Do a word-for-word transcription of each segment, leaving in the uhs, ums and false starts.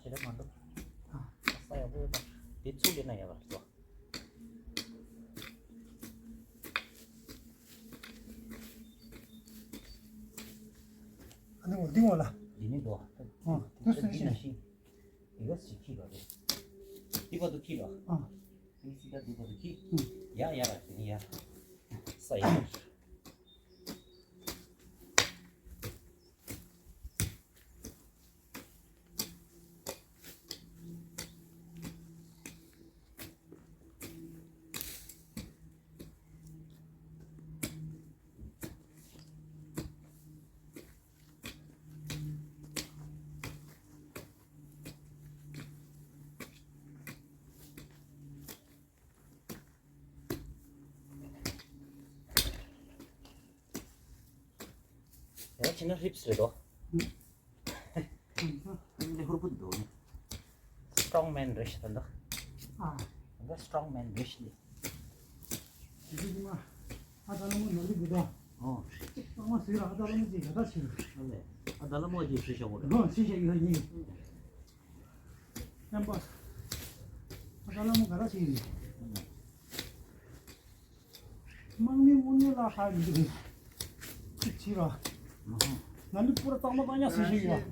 དེ་འདྲ་མ་འདུག་ཨ། ས་ཡག་པོ་ཡོད་པ། དེ་ཚུར་སླེབས་ན་ཡག་པ་རེད་དོ། ཨ་ནི་འོ་འདི་འོ་ལ། འདི་ནི་འདུག་ཨ། དུས་སུ་འདི་ནི་ནང་བཞིན། འདི་ག་ཞིག་ཁྱི་ལ་རེད། འདི་བར་དུ་ཁྱི་ལ། ཨ། འདི་སི་ད་འདི་བར་དུ་ཁྱི། ཨ། ཡ་ཡ་ར་དེ་ནི་ཡ། ས་ཡ། ཡང་ཕྱིན་ན་ཧིབ་སི་རེད་དོ། ཨ་ནི་ཧུར་པོ་འདུག་ནི། སི་ཊོང་མེན་རེད་ཤག་ད་འདི། ཨ། ད་སི་ཊོང་མེན་རེད་ཤག་ནི། དེ་དུས་ང་ཨ་ད་ལ་མོ་ནོར་ལི་འདུག་ད། ཨོ། ཚང་མ་ཟེར་ཨ་ད་ལ་མོ་ཅིག་ག་ད་ཕྱིན། ཨ་ལས། ཨ་ད་ལ་མོ་ཅིག་ཕྱིན་ཤག་འོ་རེད། ཨོ་ཕྱིན་ཤག་ཡོད་ཡིན། ཨ་ལས། ཨ་ད་ལ་མོ་ག་ད་ཕྱིན་ཡིན། ཨ་ལས། དམག་མི་དངོས་གནས་ལ་ཧ་མི་འདུག་ཅིག་བྱས་ར། ང་ནི་པུ་ར་གཙང་མ་བཏང་ཡག་ཟེར་ཞིག་ཡོད།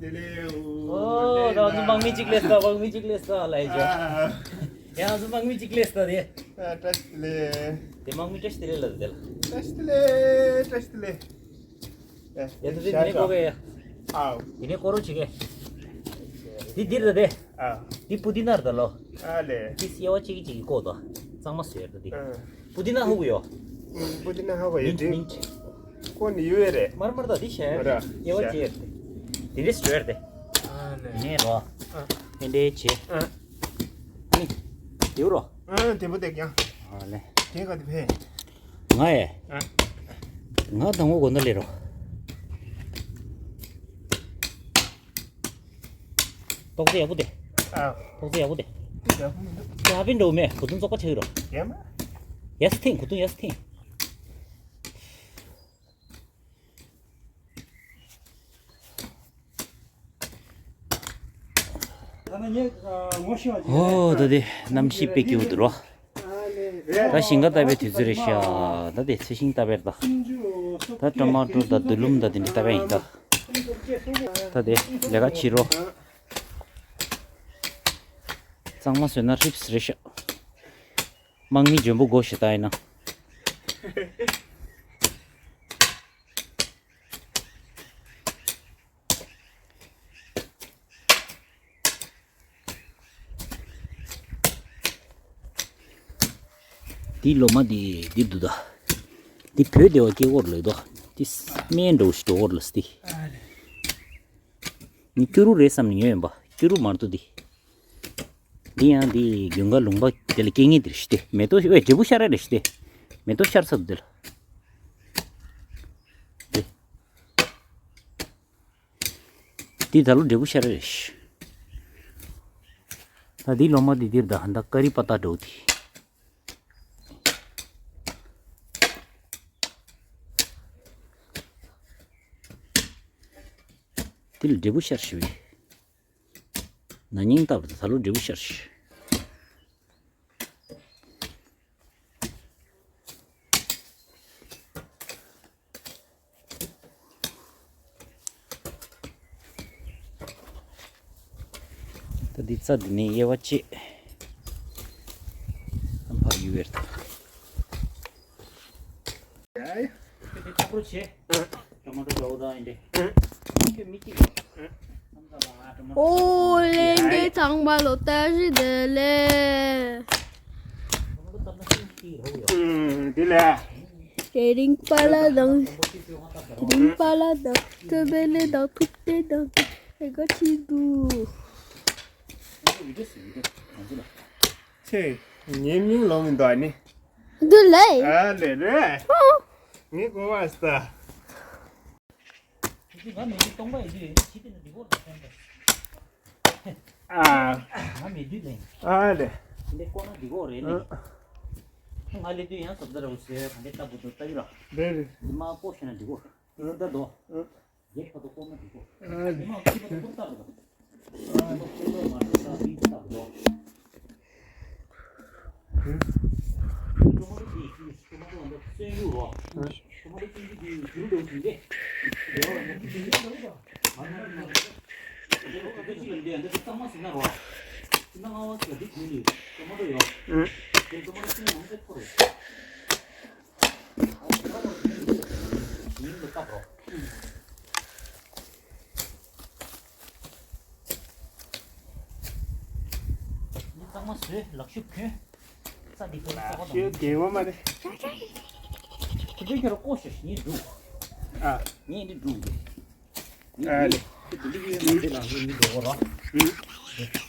ཨོ་ད་ང་ཚོ་དམག་མི་གཅིག་སླེབས་ད། དམག་མི་གཅིག་སླེབས་ད་ལབ་ཡ་ཅོ། ཡ་ང་ཚོ་དམག་མི་གཅིག་སླེབས་ད་དེ། བཀྲ་ཤིས་བདེ་ལེགས། དེ་དམག་མི་བཀྲ་ཤིས་བདེ་ལེགས་ལབ་དེ་ལ། བཀྲ་ཤིས་བདེ་ལེགས། བཀྲ་ཤིས་བདེ་ལེགས། ཡ་ད་དེ་ནས་ཀོ་གེ་ཡ། ཨའོ། དེ་ནས་ཀོ་རོ་བྱེད་གེ། དེ་འདིར་ད་དེ། ཨ། འདི་པུ་ཏི་ནར་ད་ལོ། ཨ་ལས། འདི་སེ་བ་གཅིག་གཅིག་གི་ཀོ་ད། གཙང་མ་བཟོས་ད་དེ། ཨ། པུ་ཏི་ན་ཧུ་གུ་ཡོ། པུ་ཏི་ན་ཧུ་གུ་ཡོ་མིན་ཊི་དེ། མིན་ཊི། ཀོ་ནི་ཡོད་རེད། མར་མར་ད་འདི་ཤ་ར། སེ་བ་ཤ་གཅིག་ཡོད་དེ། དེ་འདྲ་སི་ཊོར་དེ། ཨ་ལས། ནས་རོ། ཨ། དེ་འདྲའི་བྱེད། ཨ། ནི། དེའུ་རོ། ཨ་དེ་པོ་དེ་ཀྱང་། ཨ་ལས། དེ་ག་དེ་ཕེ། ང་ཡེ། ཨ། ང་དང་པོ་དགོན་སྡེ་ལས་རོ། ཏོག་ཙེ་ཡག་པོ་དེ། ཨ། ཏོག་ཙེ་ཡག་པོ་དེ། ཡག་པོ་མི་འདུག་ཡ་ཕན་འགྲོ་མེད་བུ་དུང་བཙོག་པ་ཆགས་ཡོད་རོ། ཡ་མ། ཡ་སི་ཐེང་བུ་དུང་ཡ་སི་ཐེང་། ཨོ་ད་དེ་གནམ་གཤིས་དཔེ་སྐྱིད་པོ་འདུག་རོ། ད་ཞིང་ཁ་བཏབ་པའི་དུས་ཚོད་རེད་ཤག་ད་དེ་ཚེ་ཤིང་བཏབ་པའི་ད། ད་ཊ་མ་ཊོ་ད་དུ་ལུམ་ད་དེ་འདྲ་བཏབ་པ་ཡིན་ད། ད་དེ་ལས་ཀ་བྱེད་རོ། གཙང་མ་བཟོས་ན་ཧྲིབ་སི་རེད་ཤག་དམག་མི་འཇོན་པོ་དགོས་ཤག་ད་ཡིན་ན། འདི་ལོ་མ་འདི་འདི་འདུག་ད། འདི་བོད་སྡེ་བ་སྐྱེ་སྐོར་ལོས་དོ། འདི་སྨན་འགྲོ་ཞིག་འགྲོ་སྐོར་ལོས་འདི། ནི་སྐྱུ་རུ་རེད་བསམ་ནས་ཉོས་ཡིན་པ། སྐྱུ་རུ་མ་རེད་འདི། འདི་ཡང་འདི་དགུན་ཁ་ལུང་པ་དེ་ལ་སྐྱེ་ངེས་འདིར་ཞིག་སྟེ་མེ་ཏོག་ཨེ་འབྲས་བུ་ཤར་ར་རེད་ཞིག་སྟེ། མེ་ཏོག་ཤར་ཚར་འདུག་དེ་ལ། འདི། འདི་ད་ལོ་འབྲས་བུ་ཤར་རེད། ད་འདི་ལོ་མ་འདི་འདིར་ད་ཧན་ད་ཀ་རི་པ་ཏ་འགྲོ་དེ། འདི་ལ་འབྲས་བུ་ཤར་ཞུ་བས། ན་ནིང་ལྟ་བུ་ད་ལོ་འབྲས་བུ་ཤར་ཞུ། ད་འདི་རྩྭ་འདི་ནས་དབྱེ་བ་བཅད། ཨམ་ཕར་ཡུ་བེར་ད། ཡ་ཡ། དེ་དེ་ཐག་རོ་བྱེད། ཊ་མ་ཊོ་འདྲ་བོ་འདྲ་ཡིན་ཏེ། ཁྱོད་མི་གཅིག་ཨོ་ལེ་འདི་ཚང་མ་ལོ་ལྟ་ཞིག་དེ་ལེ། དེ་ལེ། དེ་རིང་པ་ལ་དང་། དེ་རིང་པ་ལ་དང་། ཐུབ་པའི་ལེ་དང་ཐུབ་བསྟན་དང་། ཨེ་ག་ཅི་འདུག་ཚེ། ངའི་མིང་ལོ་མི་འདུག་ཨ་ནི། འདི་ལེ། ཨ་ལེ་རེད། ཨོ། ངའི་གོ་བ་ས། ང་མེད་དུས་སྟོང་པ་ཡིན་དུས་ཡིན་ཕྱི་དེ་ན་འདི་གོ་རེད་ཟེར་འདུག་ཨ། ང་མེད་དུས་ལེ། ཨ་ལེ། འདི་ཀོ་ན་འདི་གོ་རེད་ལེ། ང་ལེ་དུས་ཡང་སོབ་ད་ར་བོ་ཟེར་ག་འདི་ལྟ་བུ་འདུག་ལྟ་གི་ར། རེད་རེད། འདི་མ་ཀོ་ཤེ་ན་འདི་གོ་རེད། ད་དོ། རྒྱལ་ཁ་དོ་ཀོ་མ་འདི་གོ་རེད། འདི་མ་ཁྱི་པ་དོ་ཀོ་ལྟ་བུ་དོ། གཙང་མ་བཟོས་ལག་ཤུབས་གྱོན། ས་འདི་ཁོ་ལག་ཤུབས་གྱོན་པ་མ་རེད། དེ་འདྲའི་ཁྱོད་རང་ཀོ་ཤ་ཞིག་ཉིད་འདུག་ཨ། ངས་འདི་འདུག་ཨ་ལེ། དེ་འདི་གི་ཡོད་ན་དེ་ལ་ངས་འདི་འགྲོ་གོ་ར། ངས་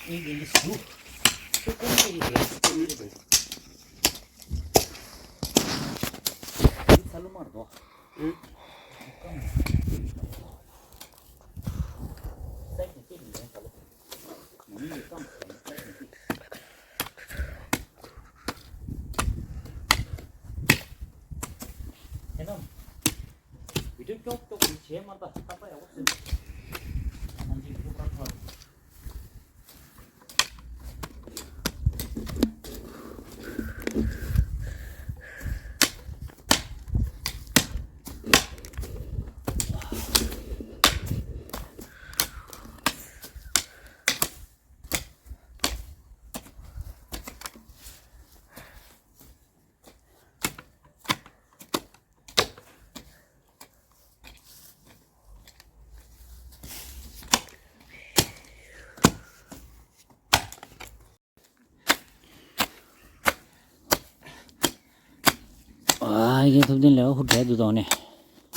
འདི་འདི་འདུག་དེ་ཀོ་ཤ་ཡི་རེད་དེ་འདི་འདུག་འདི་ཚ་ལུ་མར་འདུག་ཨ་ཡེ་ཐུབ་བསྟན་ལས་ཀ་ཧུར་བྲལ་འདུག་ད་ནི།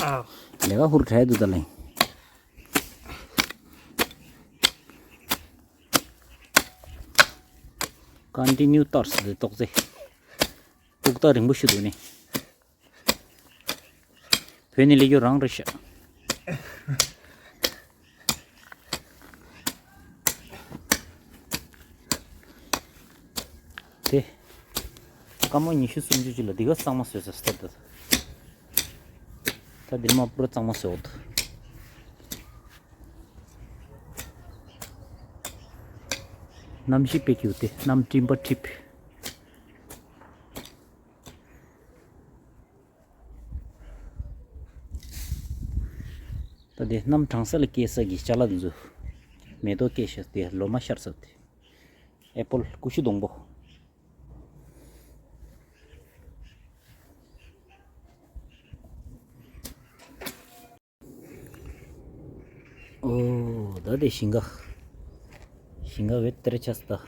ཨ། ལས་ཀ་ཧུར་བྲལ་འདུག་ད་ལེ། ཀོན་ཊི་ནིའུ་ཏོར་སི་དེ་ཏོག་ཙེ། ཏུག་ཏག་རིང་པོ་ཞུ་འདུག་ནི། བོད་ནས་སླེབས་རྒྱུ་རང་རེད་ཤག་དེ། སྐར་མ་ཉི་ཤུ་སུམ་ཅུ་ཅིག་ལ་འདི་ག་གཙང་མ་བཟོས་ཚར་སྟབས་ད། ད་འདིར་མ་པུ་ར་གཙང་མ་བཟོས་འོ་ད། གནམ་གཤིས་དཔེ་སྐྱིད་དེ་གནམ་སྤྲིན་པ་འཁྲིགས། ད་དེ་གནམ་གྲང་ས་ལ་སྐྱེ་ས་གི་ཅ་ལག་འདི་ཚོ། མེ་ཏོག་སྐྱེ་ཤག་དེ་ལོ་མ་ཤར་ས་དེ། ཨེ་པོལ་ཀུ་ཤུ་སྡོང་པོ། ཨོ། ད་དེ་ཞིང་ཁ། ཞིང་ཁ་བེད་ཏེར་ཆགས་ད།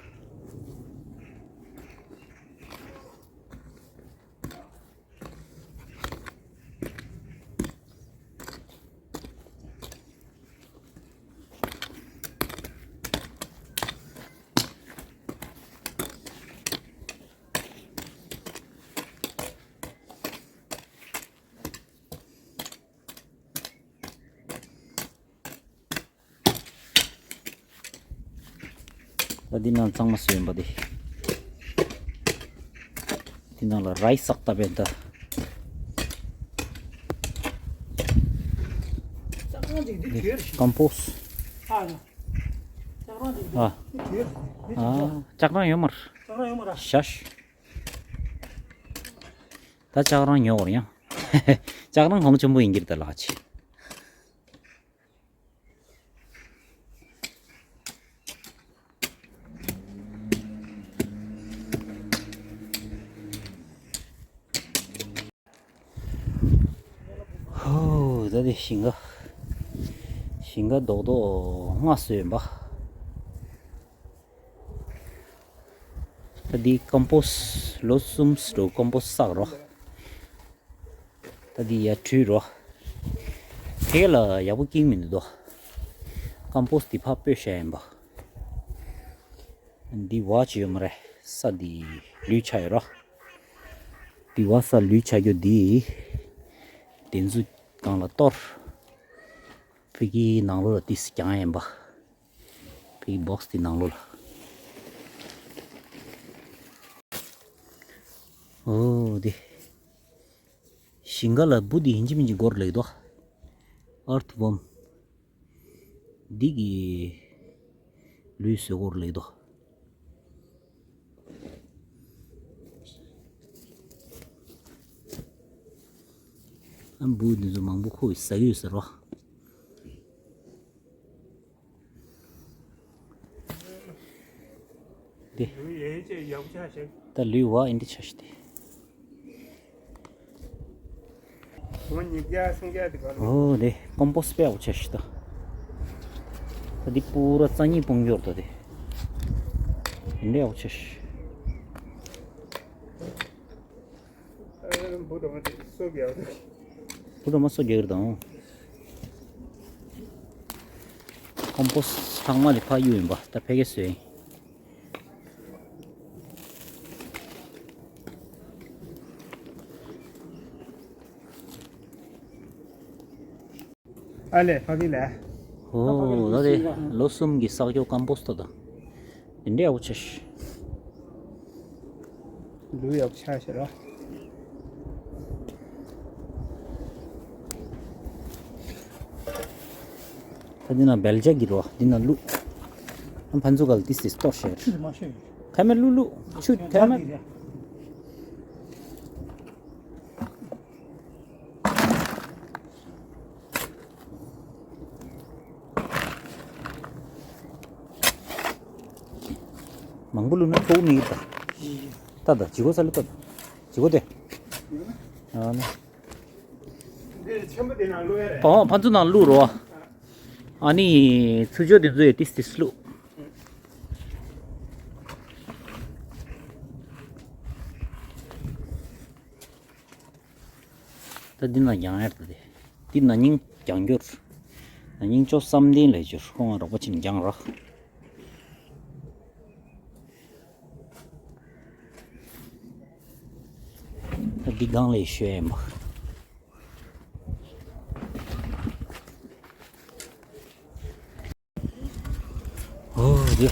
ད་འདི་ནང་གཙང་མ་བཟོས་ཡིན་པ་འདི། འདི་ནང་ལ་རའི་སི་བསགས་ད་བས་ད། ཀམ་པོ་སི། ཨ། ཨ། ལྕགས་རང་ཡོད་མ་རེད། ཤ་ཤ། ད་ལྕགས་རང་ཉོ་བར་ཡང་། ལྕགས་རང་གོང་ཆེན་པོ་ཡིན་གྱི་རེད་ད་ལགས་ཅི། ཧོ། ད་དེ་ཞིང་ཁ། ཞིང་ཁ་རྡོག་རྡོག་ལྔ་བཟོས་ཡིན་པ། ད་འདི་ཀམ་པོ་སི་ལོ་གསུམ་འགྲོ་ཀམ་པོ་སི་བསགས་རོགས། ད་འདི་ཡར་བྲུས་རོགས། ཕ་གི་ལ་ཡག་པོ་སྐྱེ་མི་འདུག་དོ། ཀམ་པོ་སི་འདི་ཕར་སྤོས་བཞག་ཡིན་པ། འདི་བ་ཅི་ཡོད་མ་རེད། ས་འདི་ལུད་ཆགས་ཡོད་རོགས། འདི་བ་ས་ལུད་ཆགས་རྒྱུ་འདི། དེ་ཚོ་སྒང་ལ་གཏོར། ཕ་གིའི་ནང་ལོགས་ལ་ཏིས་རྒྱང་ཡིན་པ། ཕ་གི་བོག་སི་དེ་ནང་ལོགས་ལ། ཨོ་དེ། ཞིང་ཁ་ལ་འབུ་དེ་ཡིན་གཅིག་མིན་གཅིག་འགོར་ལེགས་དོ། ཨར་ཐི་ཝོམ། འདི་གི། ལུས་བཟོས་སྐོར་ལེགས་དོ། ཨ་འབུ་འདི་ཚོ་མང་པོ་ཁོ་ཡི་ཟ་ཡོད་ཟེར་བ། འདི། ད་ལུས་བ་ཨིན་འདི་ཆ་ཤི་སྟེ། ཨོ་དེ་ཀོམ་པོ་སི་དཔེ་ཡག་པོ་ཆ་ཤི་ད། ད་འདི་པུ་ར་རྩ་གཉིས་སྤུངས་འགྱུར་ད་དེ། ཨིན་འདི་ཡག་པོ་ཆ་ཤི། བུ་དང་མ་སོ་རྒྱག་དང་། ཀོམ་པོ་སི་ཚང་མ་ལས་ཕ་གཡུ་ཡིན་པ་ད་ཕ་གི་བཟོས་ཡིན། ཨ་ལས་ཕ་གི་ལས། ཨོ་ད་དེ་ལོ་གསུམ་གྱི་ས་སྐྱོ་ཀམ་པོ་སི་ད་དང་། འདི་འདྲ་ཡག་པོ་ཆགས་ཤག་ལུས་ཡག་པོ་ཆགས་ཤག་ར། ད་འདི་ན་བེལ་ཇག་གི་རོ་འདི་ན་བླུགས། ཨ་ཕན་ཚུན་ག་ལ་ཏིས་ཏིས་གཏོར་ཤག་ཆུ་མ་ཤོད། ཁ་མེད་བླུགས་བླུགས་ཆུ་ཁ་མེད། མང་པོ་བླུགས་ན་ཐོག་མི་ཡིན་ད། ད་ད་ཇི་གོ་ས་ལ་ད་ད། ཇི་གོ་དེ། ཨ་ནི། ཨོ་ཕན་ཚུན་ནང་བླུགས་རོ། ཨ་ནི་ཚུར་ཕྱོགས་དེ་ཚོ་ཡི་ཏིས་ཏིས་བླུགས། ད་འདི་ན་རྒྱང་ཡར་ད་དེ། འདི་ན་ནིང་རྒྱང་སྐྱོར། ན་ནིང་ཅོ་བསམ་གཏན་ལས་སྐྱོར་ཁོང་ང་རོགས་པ་ཕྱིན་རྒྱང་ར། ད་འདི་སྒང་ལས་ཤོད་ཡ་མ། ཨོ་དེ།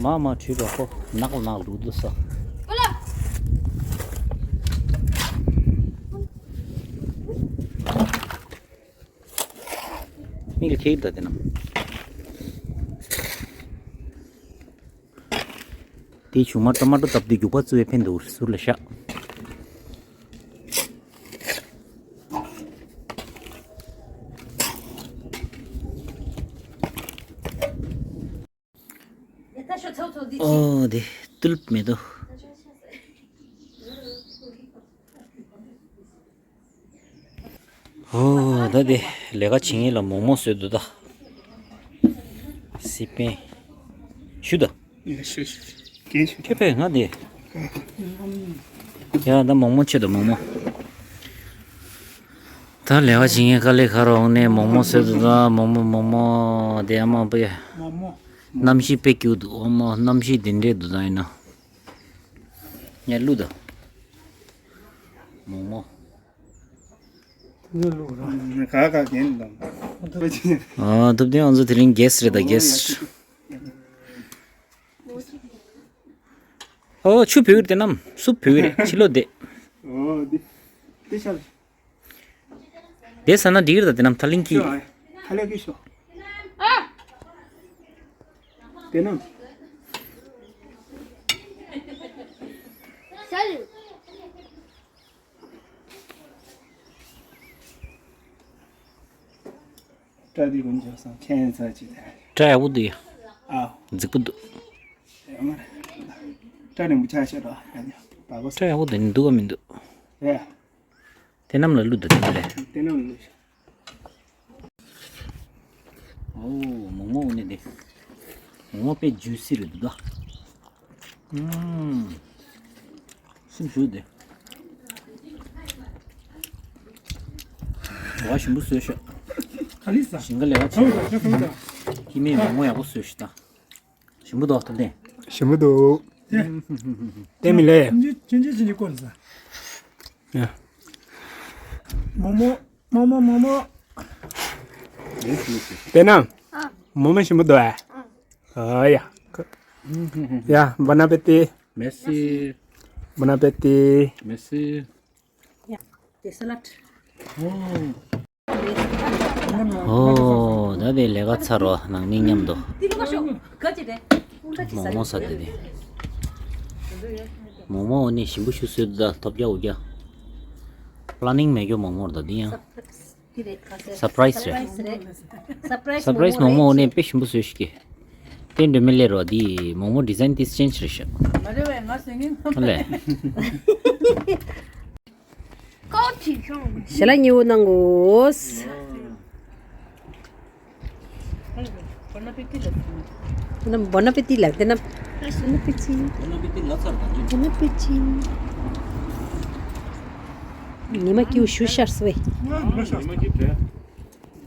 མ་མ་བྲིས་པ་ཁོ་ནག་ལ་ནག་ལུག་འདུག་ས། མིག་ལ་ཁེག་ད་དེ་ན། དེའི་ཆུང་མ་ཊོ་མ་ཊོ་བཏབ་དུས་རྒྱུག་པ་བཙུགས་པའི་ཕན་འདུག་ཟུར་ལ་བཞག་ཨོ་དེ་ཏུལ་མེད་དོ། ཨོ་ད་དེ་ལས་ཀ་བྱེད་མཁན་ལ་མོག་མོག་བཟོས་འདུག་ད། སི་པན། ཞུ་ད། ཁྱོད་ཕེབས་ང་དེ། ཡ་ད་མོག་མོག་ཆེད་དུ་མོག་མོག་ད་ལས་ཀ་བྱེད་མཁན་དཀའ་ལས་ཁག་རོགས་ནས་མོག་མོག་བཟོས་འདུག་ད། མོག་མོག་མོག་མོག་དེ་ཨ་མ་པེ། གནམ་གཤིས་དཔེ་སྐྱིད་འདུག་ཨ་མ་གནམ་གཤིས་དེ་འདྲས་འདུག་ད་ཡིན་ན། ངས་བླུགས་དང་། མོག་མོག་ག་ག་གན་དང་། ཨ་ཐུབ་བསྟན་ཨང་ཚོ་དེ་རིང་གེ་སི་རེད་ད་གེ་སི། ཨོ་ཆུ་བོད་རེད་དེ་ནམ་སུ་བོད་རེད་ཕྱི་ལོ་དེ། ཨོ་དེ་དེ་ཤར། དེ་ས་ན་འགྲིག་རེད་ད་དེ་ནམ་ཐ་ལིང་གི། ཐ་ལིང་གི་ཤོ། དེ་ནམ། སྐྲ་དེ་ཀུན་ཆགས་སང་ཁྱེད་ཚ་ཅི་ཐལ། སྐྲ་ཡག་པོ་འདུག་ཡ། ཨ། རྫིག་པོ་འདུག་ཡ་མ་རེད། སྐྲ་རིང་པོ་ཆགས་ཤག་ར་ཡ་ཉ་པ་གོ་སྐྲ་ཡག་པོ་འདུག་འདུག་ག་མི་འདུག་རེད། དེ་ནམ་ལ་བླུགས་འདུག་དེ་རེད། དེ་ནམ་བླུགས་ཤག་ཨོ་མོག་མོག་འོ་ནི་དེ། མོག་མོག་དཔེ་ཇུ་སི་རེད་འདུག་ད། ཨུམ། སེམས་ཞུ་དེ། བ་ཞིམ་པོ་བཟོས་ཤག་ག་ལི་ས། ཞིང་ཁ་ལས་ཀ་བྱེད། ཁྱི་མེད་མོག་མོག་ཡག་པོ་བཟོས་ཤག་ད། ཞིམ་པོ་འདུག་ཐུབ་བསྟན། ཞིམ་པོ་འདུག་ཏེ་མི་ལེ། ཅིན་ཅིན་ཅིན་ཅིན་ཅིན་ཀོན་ས། ཡ། མོག་མོག་མོག་མོག་མོག་མོག་དེ་ན། མོག་མོག་ཞིམ་པོ་འདུག་ཨ། ཨ་ཡ། ཡ་བོན་ཨ་པེ་ཏི། Merci. Bon appétit. Merci. ཡ། དེ་ས་ལད། ཨོ། ཨོ་ད་དེ་ལས་ཀ་ཚར་རོ་ནང་མི་མཉམ་དུ། མོག་མོག་ཟ་དེ་དེ། མོག་མོག་འོ་ནི་ཞིམ་པོ་ཞིག་བཟོས་འདུག་ད་ཐོབ་རྒྱ་འུ་རྒྱ། པ་ལ་ནིང་མེད་རྒྱུ་མོག་མོག་ད་དེ་ཡང་། སར་པ་རའི་སི་རེད། སར་པ་རའི་སི་མོག་མོག་འོ་ནི་དཔེ་ཞིམ་པོ་བཟོས་ཤིག་གི། དེ་འདྲ་མི་ལེ་རོ་དེ་མོག་མོག་ཌི་ཛའིན་དེ་ཅེན་ཇི་རེད་ཤག་མ་རེད་བས་ང་ཟེར་མཁན་ལས། ཞལ་ལག་ཉེ་བོ་གནང་གོ། Bon appétit ལ། དེ་ན་Bon appétit ལ། དེ་ན་Bon appétit། Bon appétit ལ་ཚར་དང་། Bon appétit། ཉི་མ་སྐྱིད་པོ་ཞུ་ཤར་སོང་བས།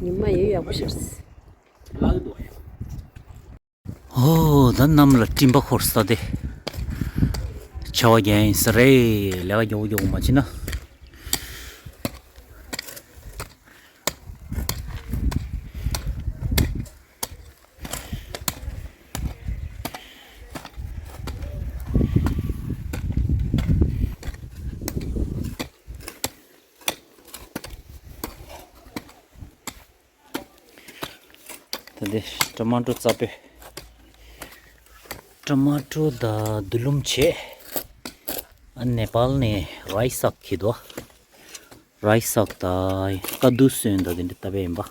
ཉི་མ་ཡོད་ཡག་པོ་ཤར་སོང་། ལག་འདུག་ཡ། ཨོ་ད་གནམ་ལ་སྤྲིན་པ་འཁོར་ས་དེ། ཆར་པ་རྒྱག་ཡིན་ས་རེད། ལས་ཀ་མགྱོགས་མགྱོགས་མ་བྱེད་ན། ད་འདི་ཊོ་མ་ཊོ་རྩ་བོད། ཊོ་མ་ཊོ་དང་རྡུལ་ལུམ་བྱས། ཨ་ནེ་པཱལ་ནས་རའི་སག་གི་དོ། རའི་སག་དང་ཀ་དུ་སོན་དང་དེ་འདྲ་བཏབ་པ་ཡིན་པ།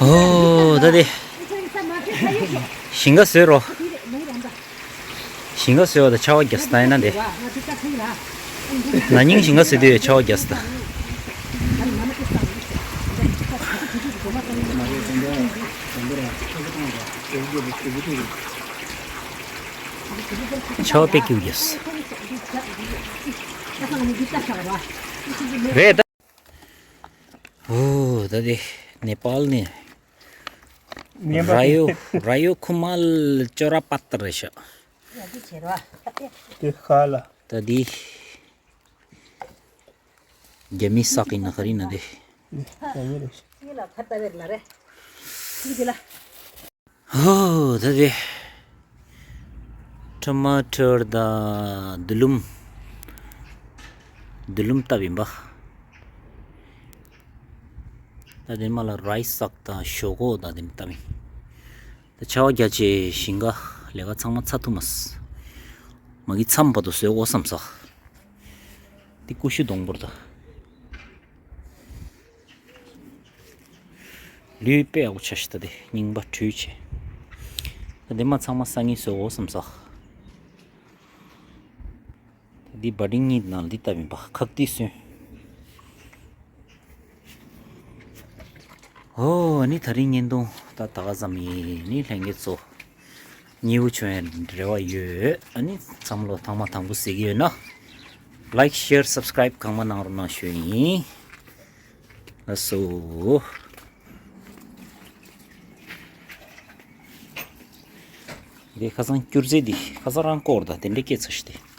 ཨོ་ད་དེ། ཞིང་ཁ་བཟོས་རོ། ཞིང་ཁ་བཟོས་པ་དང་ཆར་པ་རྒྱག་ས་ད་ཡིན་ན་དེ། ན་ནིང་ཞིང་ཁ་བཟོས་དུས་ཆར་པ་རྒྱག་ས་ད། ཆར་པ་དཔེ་སྐྱིད་རྒྱག་ས། རེད་ད། ཨོ་ད་དེ་ནེ་པཱལ་ནས། ར་ཡོ་ར་ཡོ་ཁུ་མལ་ཅོ་ར་པ་ཏར་རེད་ཤག་དེ་ཁ་ལ། ད་དེ། རྒྱ་མི་སག་ཡིན་ན་ག་རེ་ཡིན་ན་དེ། རྒྱ་མི་རེད་ཤག་ཧོ་ད་དེ། ཊོ་མ་ཊོ་དང་རྡུལ་ལུམ། རྡུལ་ལུམ་བཏབ་ཡིན་པ། ད་དེ་མ་ལ་རའི་སག་དང་ཞོག་ཁོག་དང་དེ་འདྲ་བཏབ་ཡིན། ད་ཆར་པ་རྒྱག་བྱས་ཞིང་ཁ་ལས་ཀ་ཚང་མ་ཚར་ཐུབ་མ་སོང་། མ་གི་མཚམས་བར་དུ་བཟོས་འོ་བསམ་ས། འདི་ཀུ་ཤུ་སྡོང་པོར་ད། ལུས་དཔེ་ཡག་པོ་ཆགས་ཤག་ད་དེ་རྙིང་པ་བྲུས་བྱས། ད་དེ་མ་ཚང་མ་སང་ཉིན་བཟོས་འོ་བསམ་ས། འདི་བ་ཌིང་གཉིས་ནང་འདི་ལྟ་བུ་ཡིན་པ་ཁག་ཏིག་སོན། ཨོ་ཨ་ནི་ད་རིང་བརྙན་ཐུང་ད་ད་ག་ཙམ་ཡིན། ནི་ལྷན་རྒྱས་ཚོ་མཉེས་པོ་བྱུང་ཡ་རེ་བ་ཡོད། ཨ་ནི་བསམ་བློ་ཐེངས་མ་དང་པོ་ཟེར་གི་ཡོད་ན་ལའིཀ་ཤེར་སབ་སི་ཀ་རའིབ་གང་མང་གནང་རོགས་གནང་ཞུ་ཡིན། ལགས་སོ། འདི་ཁ་སང་སྐྱུར་རྫས་འདི་ཁ་སང་རང་བསྐོར་ད་དེ་འདྲའི་སྐད་ཆ་ཞིག་སྟེ།